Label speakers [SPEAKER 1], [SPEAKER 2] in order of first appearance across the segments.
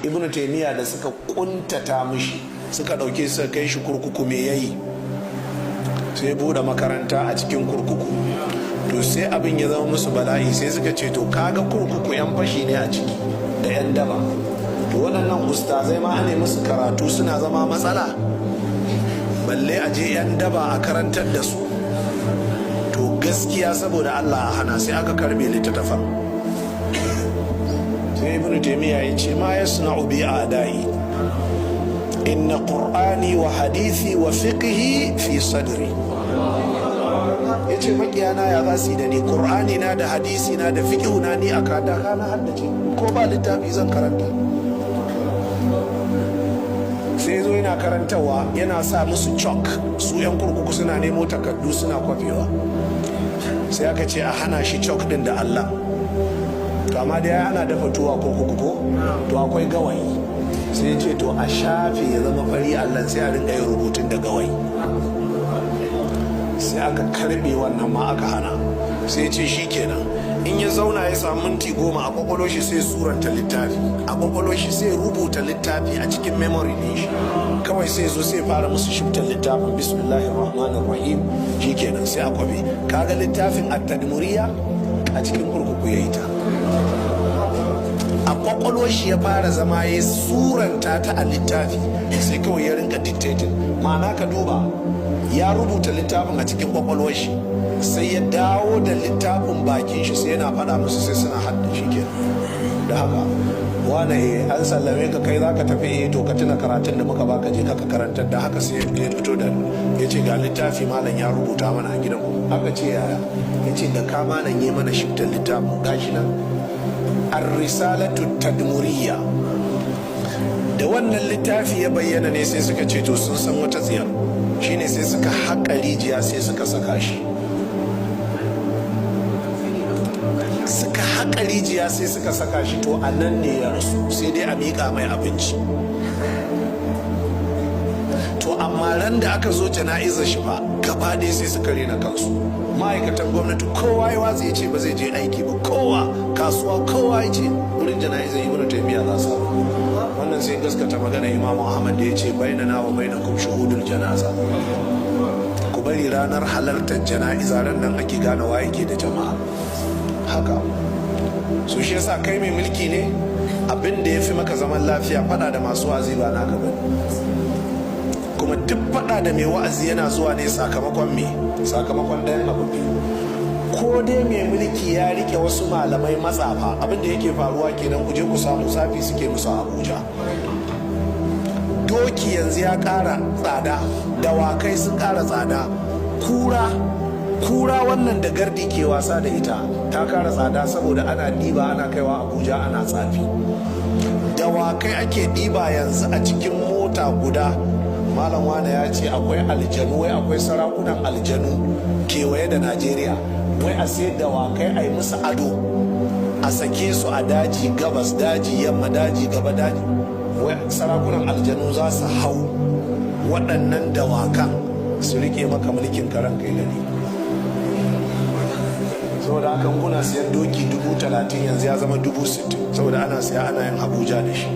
[SPEAKER 1] Ibnu Taimiyya da suka kuntata mishi, suka ɗauke, suka kai shi kurkuku, me yayi? Sai buɗe makaranta a cikin kurkuku. To sai abin ya zama musu bala'i, sai suka ce, to kaga kurkuku 'yan fashi ne a ciki da 'yan daba, to waɗannan ustazai ma ane musu karatu suna zama matsala, balle a je 'yan daba a karantar da su. To gaskiya saboda Allah a hana. Sai aka karbe littattafan. Sai Ibnu Taymiya ya ce, ما يصنع بي أعدائي، إن قرآني وحديثي وفقهي في صدري. Ya ce, makiyana ya za su yi da ni? Qur'ani na da hadisi na da fiqhu na ni aka da na haddace, ko ba littafi zan karanta. Sai zo yana karantarwa, yana sa musu chalk, su 'yan kurkuku suna nemo takardu suna kwafewa. Sai aka ce a hana shi chalk din da Allah. To amma da ana dafa tuwa ko kuku ko, to akwai gawayi. Sai ce to a shafe ya zama fari Allah, sai a rinka yin rubutun da gawayi. Sai aka karbe wannan ma aka hana. Sai ce shi kenan, in ya zauna ya samu minti 10, a kwakwalo shi sai suranta littafi, a kwakwalo shi sai rubuta littafi a cikin memory din shi kawai. Sai zo sai fara musu shiftar littafin, بسم الله الرحمن الرحيم. Shikenan, sai a kwabe. Kaga littafin At-Tadmuriya a cikin kurkuku ya yi ta, a kwakwalo shi ya fara zama ya suranta ta a littafi, sai kawai ya rinka dictating. Ma'ana, ka duba, ya rubuta littafin a cikin kwakwalwar shi, sai ya dawo da littafin bakin shi, sai yana faɗa musu, sai suna hadda shi ke. Da haka, wane, eh, an sallame ka, kai za ka tafi, eh, to ka tuna karatun da muka baka, je ka karantar. Da haka sai ya fito da, ya ce, ga littafi malam ya rubuta mana a gidan. Aka ce, yaya? Ya ce, da ka malam yi mana shiftar littafin, gashi nan, Ar-Risalatu Tadmuriyya. Da wannan littafi ya bayyana ne sai suka ce to sun san wata tsiyar, shine sai suka haƙa rijiya, sai suka saka shi. Suka haƙa rijiya, sai suka saka shi. To a nan ne ya rasu, sai dai a miƙa mai abinci. To amma ran da aka zo jana'izar shi fa, gaba ɗaya sai suka rena kansu. Ma'aikatan gwamnati kowa ya watsa, ya ce ba zai je aiki ba, kowa kasuwa, kowa ya ce wurin jana'izar Ibnu Taymiya za su. Wannan sai gaskata magana Imamu Ahmad da ya ce, بيننا وبينكم شهود الجنازة. Ku bari ranar halartar jana'iza, ran nan ake gane wa yake da jama'a. Haka so shi yasa, kai mai mulki ne, abin da ya fi maka zaman lafiya, fada da masu wa'azi ba naka bane. Kuma duk fada da mai wa'azi yana zuwa ne sakamakon me? Sakamakon ɗayan abu biyu: ko dai mai mulki ya rike wasu malamai matsafa. Abin da yake faruwa kenan, ku je ku samu tsafi suke musu a Abuja. Doki yanzu ya ƙara tsada, dawakai sun ƙara tsada, kura, kura wannan da gardi ke wasa da ita ta ƙara tsada, saboda ana ɗiba ana kaiwa Abuja ana tsafi. Dawakai ake ɗiba yanzu a cikin mota guda. Malam wane ya ce akwai aljanu, wai akwai sarakunan aljanu kewaye da Najeriya, wai a sayar dawakai, a yi musu ado, a sake su a daji, gabas daji, yamma daji, gaba daji, wai sarakunan aljanu za su hau waɗannan dawakan su rike maka mulkin karan kai gani. Saboda haka kuna siyan doki 30,000, yanzu ya zama 60,000, saboda ana siya ana yin Abuja da shi.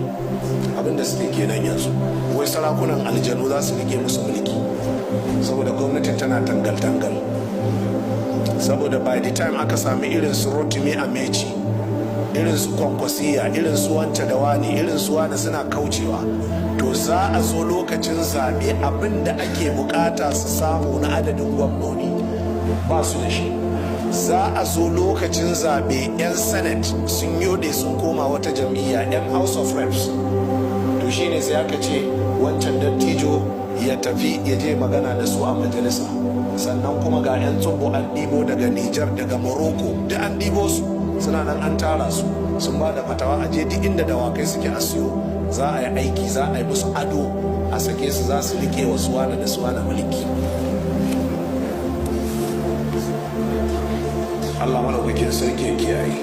[SPEAKER 1] Abinda suke kenan yanzu, wai sarakunan aljanu za su rike musu mulki, saboda gwamnatin tana tangal-tangal. Saboda by the time aka sami irin su Rotimi Amaechi, irin su Kwankwasiya, irin su wance da wani, irin su wani suna kaucewa, to za a zo lokacin zaɓe, abin da ake bukata su samu na adadin gwamnoni ba su da shi. Za a zo lokacin zaɓe, 'yan Senate sun yode sun koma wata jam'iyya, 'yan House of Reps. To shine sai aka ce wancan dattijo ya tafi ya je magana da su a majalisa. Sannan kuma ga 'yan tsubbu an ɗibo daga Nijar, daga Morocco, duk an ɗibo su, suna nan an tara su, sun ba da fatawa a je duk inda dawakai suke a siyo, za a yi aiki, za a yi musu ado, a sake su, za su rike wa suwana da suwana mulki. Allah maɗaukakin sarki ya kiyaye.